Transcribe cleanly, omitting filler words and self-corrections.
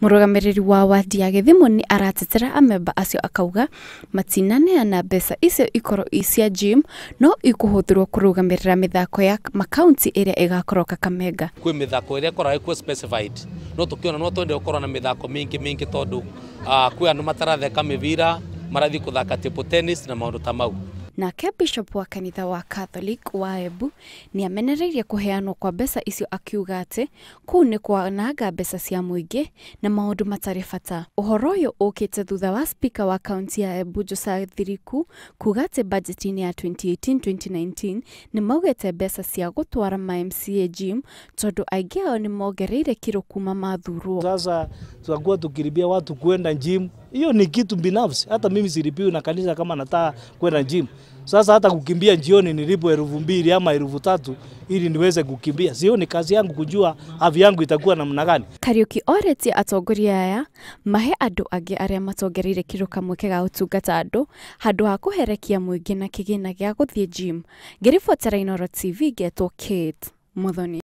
Mũrũgamĩrĩri wa wadi ya Gĩthimo nĩ aratetera amemba acio akauga matinaneana mbeca icio ikorwo i cia gym no ikũhũthĩrwo kũrũgamĩrĩra mĩthako ya makaunti ĩrĩa ĩgakorwo Kakamega. Kwĩ mĩthako ĩrĩa ĩkoragwo ĩkuo specified, no tũkĩona no twende gũkorwo na mĩthako mĩingĩ mĩingĩ tondũ kwĩ andũ mataratheka mĩbira, marathiĩ kũthaka table tennis na maũndũ ta mau. Nake Bishop wa kanitha wa Catholic wa Embu nĩ amenereirie kũheanwo kwa mbeca icio akiuga atĩ kũu nĩ kwananga mbeca cia mũingĩ na maũndũ matarĩ bata. Ũhoro ũyũ ũkĩte thutha wa spika wa kaunti ya Embu Josiah Thiriku kuga atĩ bajeti-inĩ ya 2018-2019 nĩ maugĩte mbeca cia gũtwara ma MCA gym tondũ aingĩ ao nĩ mongereire kiro kuma mathurwo. Sasa tutakuwa tukilipia watu kwenda gym, hiyo ni kitu binafsi. Hata mimi silipiwi na kanisa kama nataka kwenda gym. Sasa hata kukimbia jioni nilipo 2000 ama 3000 ili niweze kukimbia. Sio ni kazi yangu kujua afya yangu itakuwa namna gani. Kariuki oretie atongoria aya mahe andũ angĩ arĩa matongereire kiro kamweke ga gũtungata andũ handũ ha kũherekia mũingĩ na kĩgĩna gĩa gũthiĩ gym. Ngĩribotera Inooro TV ngetwo Kate Muthoni.